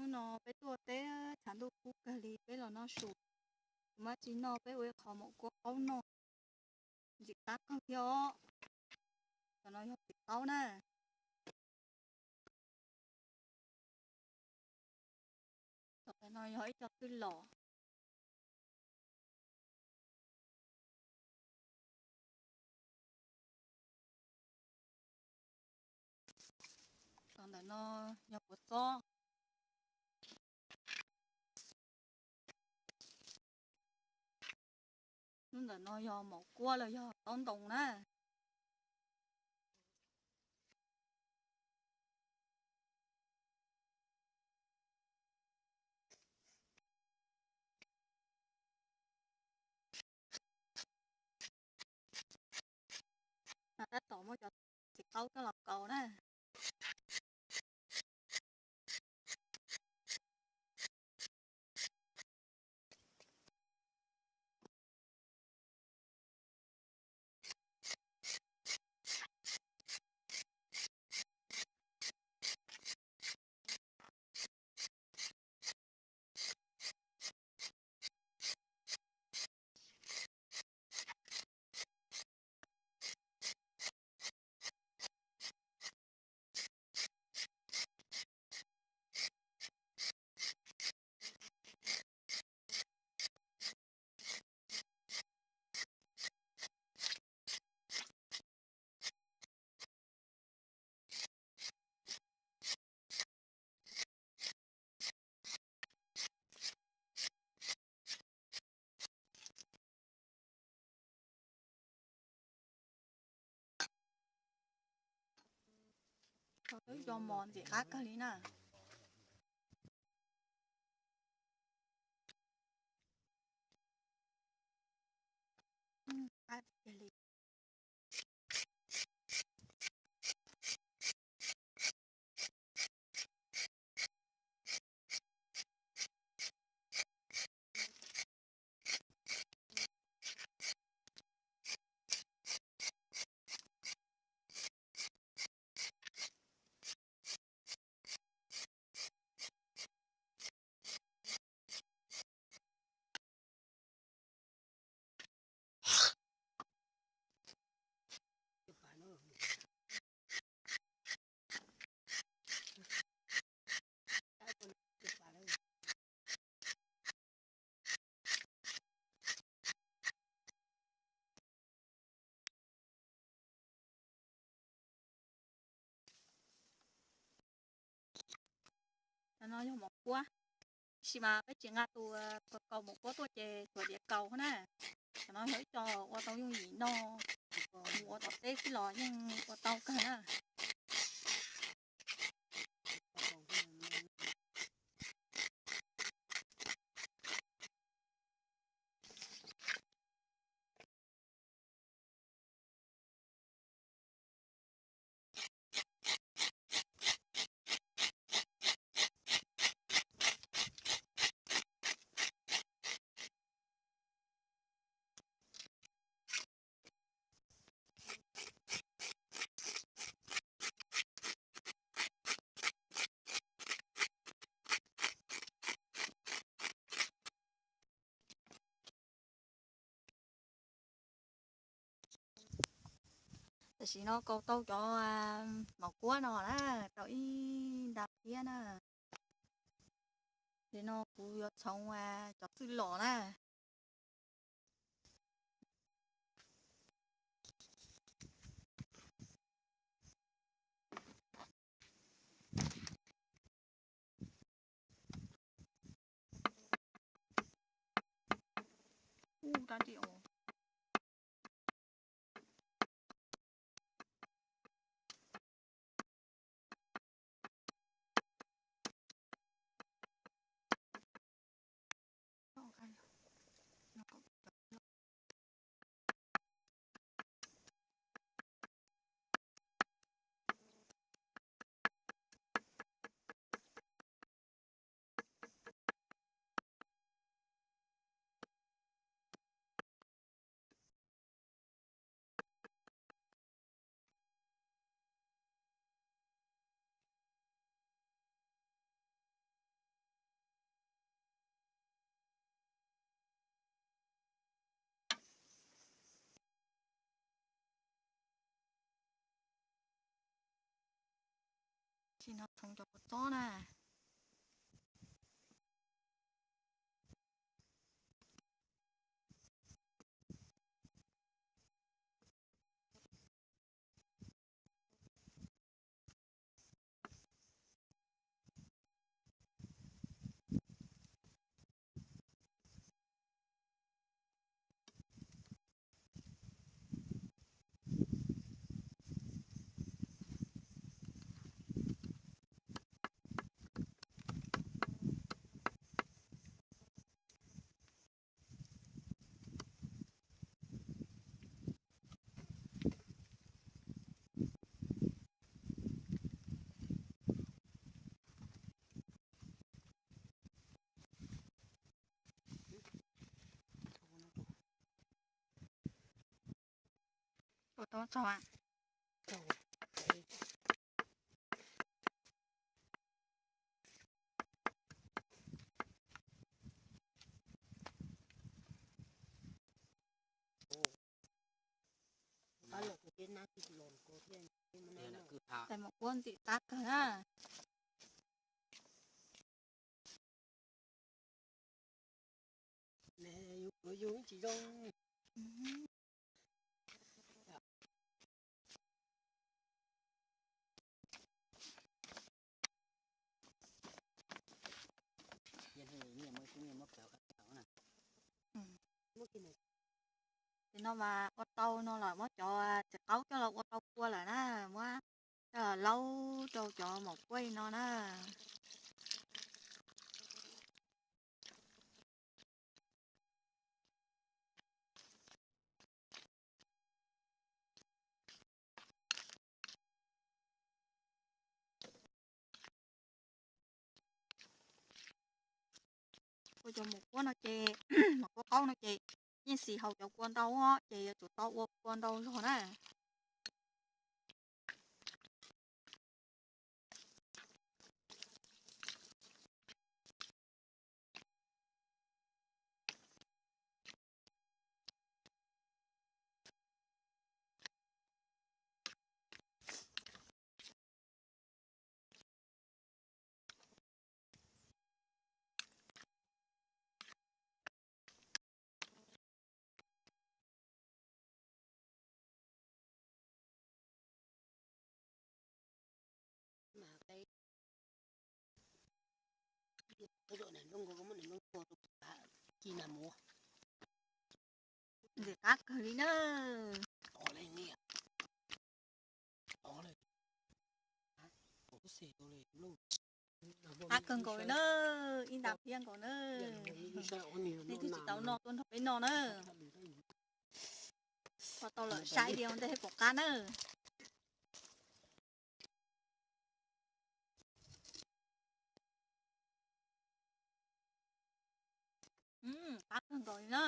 Hnub no peb tuaj teb tshav ntuj kub kawg li, peb los noj su. Kuv mam tsis noj, peb ua ib qho maum kuab qaub noj, ntxim qab kawg thiab os. Cov no yog txiv qaub na. Cov no yog ib co txwj lom. Cov ntawm no yog puav txob. Lub ntawm no yog maum kuab los yog taub ntoo na. No tab tom muab cov txiv qaub coj los kaus na. Tau twb yog mos ntxim qab kawg li na. Cov no yog maum kuab, tab sis mas peb tsis nqa tus kaus maum kuab tuaj ces tsuas diav kaus na. Cov no yog ib co ua tau yooj yim no, mus ua tom teb xwb los yeej ua tau kawg na. Tam sim no kaus tau cov maum kuab no na, tau ib nta phiab na. Nim no kuv yuav txhoov cov txwj lom na. Tim no txhoov cov kua txob na. Ua tau txog. Tais maum kuab ntxim qab kawg na. Ces no mas ua tau no lawm, muab cov txiv qaub coj los ua tau kua lawm na, muab coj los laub rau cov maum kuab no na. Ua cov maum kuab no ces, maum kuab qaub no ces yeej xis haus cov kua ntau os, ces yuav tsum tau ua kua ntau zog na. Ntxim qab kawg li na. Qab kawg nkaus li na, ib nta phiab nkaus na. Nej twb tsis tau noj tuaj nrog peb noj na. Ua tau lawm saib ib diav ntej pom qab na. Qab kawg nkaus li na.